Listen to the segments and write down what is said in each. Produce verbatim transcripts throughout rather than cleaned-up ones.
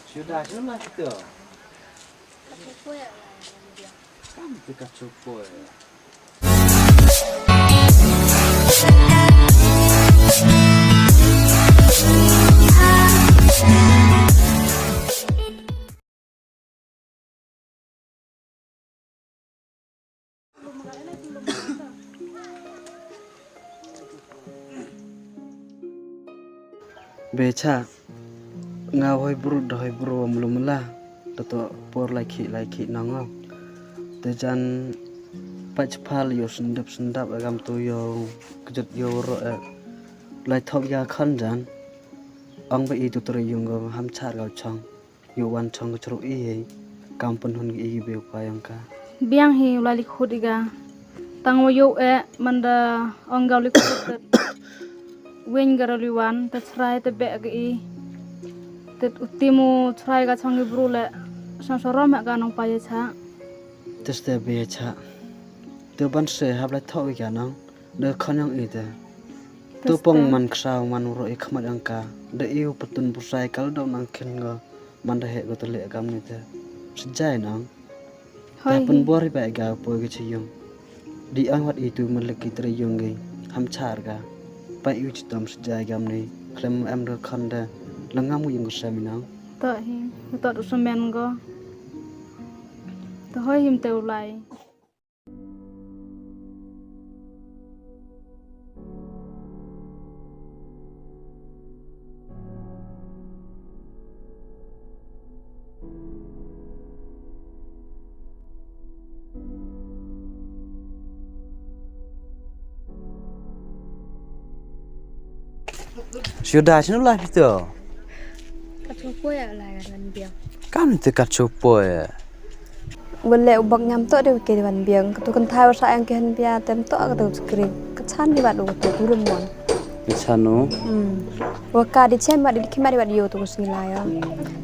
Sudah, sudah kita. Kan kita kacau poi. Becha, nga hoi bru da hoi bru wa mlu mla. Da to por lai khi lai khi nang ong. Te jan pach phal yo sendap sendap agam tu yo kejut yo ro eh. Lai thok ya khan jan. Ong ba i tu tre yung go ham char gau chong. Yu wan chong ka chru i hi. Kam pun hun ki i ki beu pa yang ka. Biang hi u lai likhut i ga. Tang wa yu e man da ong ga likhut tet. Win ga ra liwan tet chrai te be ga i. Tet utimu chrai ga chong i bru le. Sang sorom ga nong pa ye cha. Tes te be cha. Te ban se hap lai thok i ga nong. Da khanyang i te. Tu pong man ksaw man uro i khmat yang ka. Da i u patun busai kal da nang khin go. Man da he go tele agam ni te. Sejai nang. Hoi. Ta pun bor i ba ga poi ga chi yung. Di ang wat i tu man lek ki tre yung gi. Ham char ga. Pa i u chitom sejai agam ni. Klem em da khan da. Langam u yung go sem nang. To hi. To du semen go. To hoi him te u lai. Sudah, sino lai pito? Ka thong poi a lai ka wan biang. Kam te ka thong poi. Wale u bak ngam to de ke wan biang. Ka tu kan thai wa sa yang ke han bia tem to ka tu skri. Ka chan ni ba du ka tu kurum mon. Ka chan no. Hmm. Wa ka di chem ba di khima di ba di yo tu ka sngi lai ya.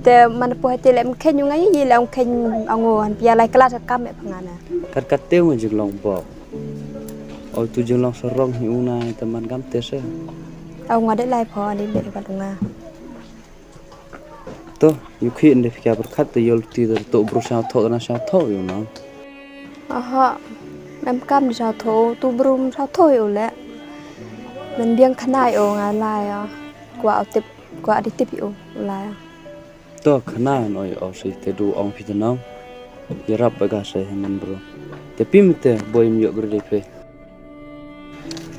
Te man po te le mkhen yung ngai le mkhen ango han bia lai klas ka kam me phangana. Kat kat te mo jing long bok. O tu jing long sarong hi una te man kam te se. Au nga de lai pho ani be ka tu nga. To, yu khi ende fika berkat te yol ti te to bru sa tho na sa tho yu na. Aha, mem kam di sa tho, tu bru sa tho yu le. Men biang khana yu nga la ya. Kwa o tip, kwa di tip yu la ya. To khana no yu o si te du ong phi te nong. Yarap ba ga se he men bru. Te pi mi te boy mi yo gru de phi.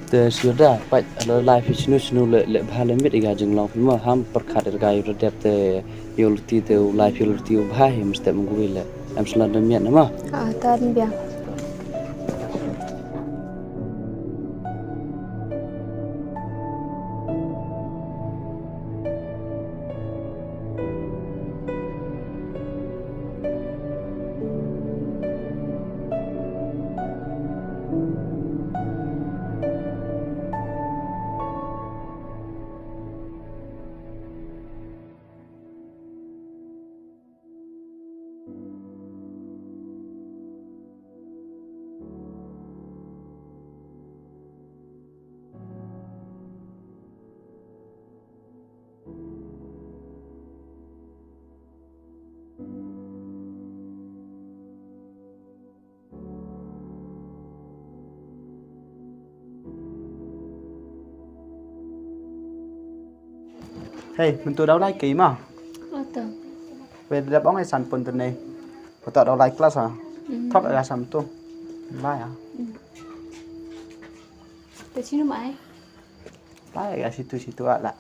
Te Sioda, pait, la lai phi chinu chinu le, le bha le mit i ga jinglong phi ma ham perkhat i ga yu redep te yo luti te u lai phi luti u bha hi mesti mengui le. Em sela de miat nama. Ah, tan bia. Hei, mynta dau lai ki ma? Oto. Wei dap ong ai san pun tene. Oto dau lai klas ha. Thok aga sam tu. Lai ha. Te chinu mai. Lai aga situ situ ala.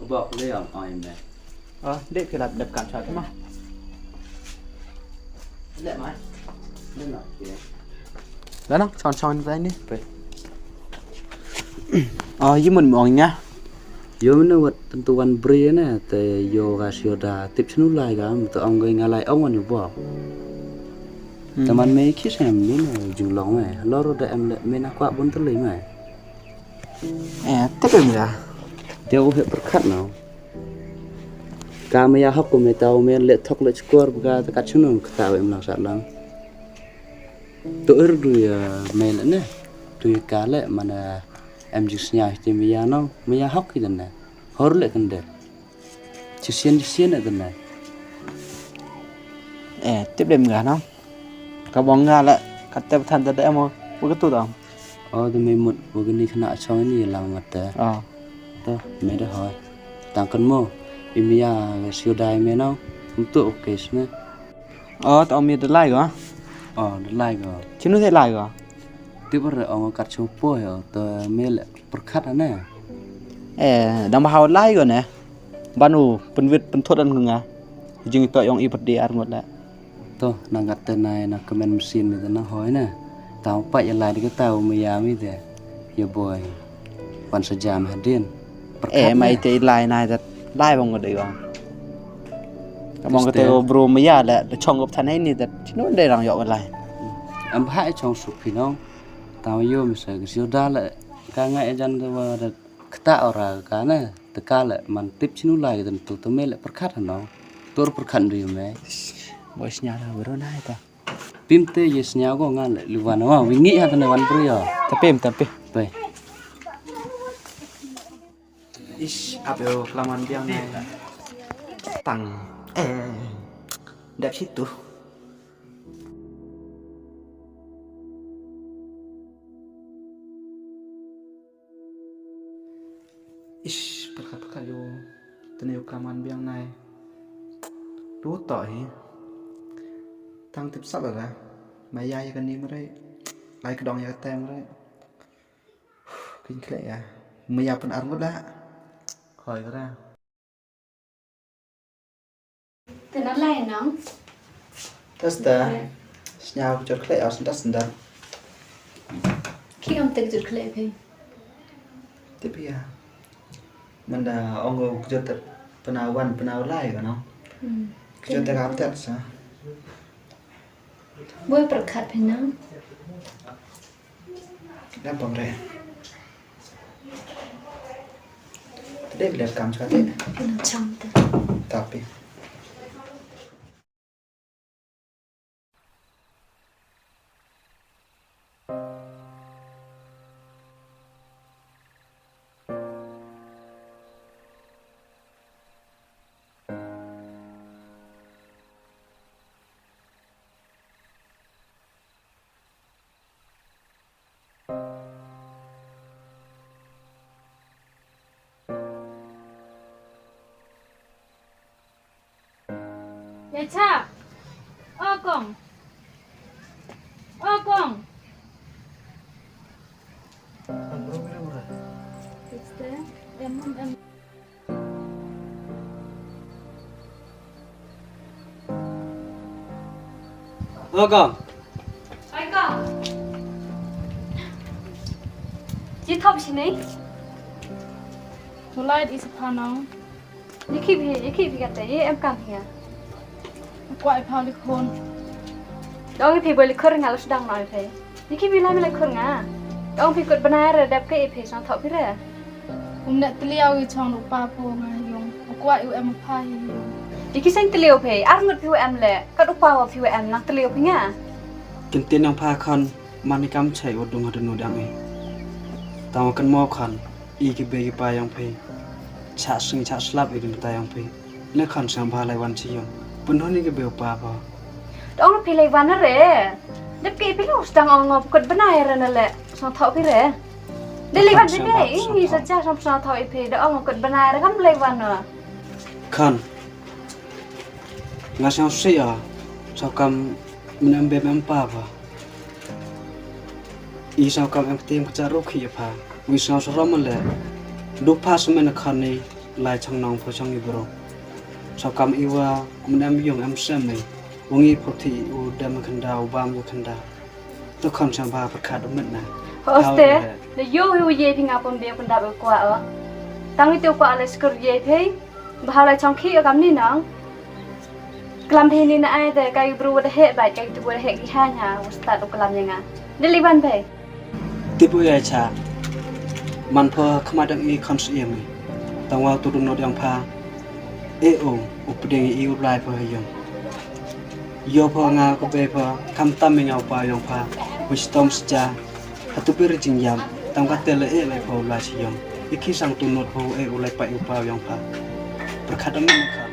Ba le yang ai me. Ah, dek ke lap dep kan chat ma. Le mai. Le na ke. Lana chon chon lai ni. Pe. Ah, yi mun mong nya. Yo mena wat tentu wan bri ne te yo ga Sioda tip chnu lai ga mynta ong ga nga lai ong wan yo bo. Taman me ki sem ni ne jinglong me. Lor da em le me na kwa bun te lai me. Eh, tip em ya. Te u he perkat no. Ka maya hok ko me tau me le thok le chkor ba ka ta ka chunung kata we mlang sat lang. To er du ya me le ne. Tu ya ka le mana em jik snya ti maya no. Maya hok ki dan ne. Hor le kan de. Chisien chisien le kan de. Eh, tip dem ga no. Ka bong nga le ka tep than te de mo. Wa ka tu dong. O de me mut wa ka ni khana chong ni lang mat te. Ah. To me de hoi. Tang kan mo. I maya ga siu dai me no. Mtu okay sne. O to me de lai go. O de lai go. Chinu de lai go. Tip re ong kat chung po yo to me le pyrkhat ane. Eh, dang ba hau lai go ne. Banu pynwit pynthot an nga. Jing to yong i pyrdi ar ngot le. To nang kat te nai na kemen mesin mi te nang hoi ne. Tau pa ya lai de ta u maya mi te. Ya boy. Wan sa jam hadin. Eh, mai te lai nai dat lai bong de go. Ka mong kate bro maya le de chong gop than ni dat. Chinu de rang yok lai. Am hai chong suk phi nong. Tau yo mi sa siu da le ka ngai jan de wa dat. Kata ora ka ne, te ka le man tip chinu lai ka tu tu me le pyrkhat hano. Tur pyrkhat ndu me. Boy snya la bro na ita. Pim te ye snya go nga le liwan wa wi ngi ha te ne wan bro ya. Tapim tapi. Pe. Ish, ap yo kelaman biang ne. Tang. Eh. Dap situ. Ish, pyrkhat pyrkhat yo. Tene yo kaman biang nai. Tu to hi. Tang tip sat la. Maya ya kani mare. Ai kedong ya tem mare. Kin kle ya. Maya pun arngut la. Hoi kra. Te na lai nang. Tas ta. Snya ku jor khlei aus ndas nda. Ki am te jor khlei phi. Te pia. Manda ong ku jor te pena wan pena lai ka no. Hmm. Ku jor te kam tet sa. Boy pyrkhat phi nang. Dang pom re. Te dei bilar kam chwa te. Phi nang cham te. Tapi. Yacha. O kong. O kong. Em, em. O kong. Oi kong. Ji thop shi nei. Tulai di sa phanong. Ye ki phi, ye ki phi kata, ye em kam phi nga. Kwah i phaw likhun. Dong phi boi likhun nga lo sdang noi phi. Ye ki phi lai me likhun nga. Dong phi kut bnai re dep ke i phi song thok phi re. Um ne tliaw i chong u pa po nga yung. Kwah i u em pha hi yung. Ye ki seng tliaw phi, ar ngut phi u em le. Kat u pa wa phi u em nang tliaw phi nga. Kin tin nang pha khon man i kam chai u dung ha dunu dang i. Tang kan mo khon. I ki bei ki pa yong phi. Chah sing chah slap i ki mata yong phi. Ne khan sang ba lai wan chi yong. Pun hon i ki bei u pa ba. Dong phi lai wan re. Dep ki phi lu stang ong ngop kut bnai re na le. Sang thok phi re. De lai wan phi de. I ngi sa cha sang sang thok i phi. De ong kut bnai re kam lai wan no. Khan. Nga sang si ya. Sa kam mnem be mem pa ba. I saw kam em ktien ka cha ruh khi pha. Wi saw sarom le. Du pha semen khan ni lai chang nong pho chang i bro. Saw kam i wa mun em yung em sem ni. Wang i pho thi u dem khanda u bam u khanda. To kham chang ba pyrkhat u mit na. Hoste, le yo wi ye phi nga pon be pon da be kwa o. Tang i te kwa le skur ye phi. Ba hau lai chong khi o kam ni nong. Klam phi ni na ai te kai bru wa da he bai kai tu wa da he ki ha nya wa start u klam ya nga. Deli ban bai. Tip u ya cha. Man pho khmat dang i khon si mi. Tang wa tu dung no dang pha. E o. U pdeng i u lai pha ha ïong. Ïoh pha nga ka bei pha, kam tam i nga u pa ïong pha. Wi stom sja. Ha tu pir jing yam. Tam ka te le e le pha u lai si ïong. I ki sang tu not pha u e u lai pa i u pa ïong pha. Perkhat am ka.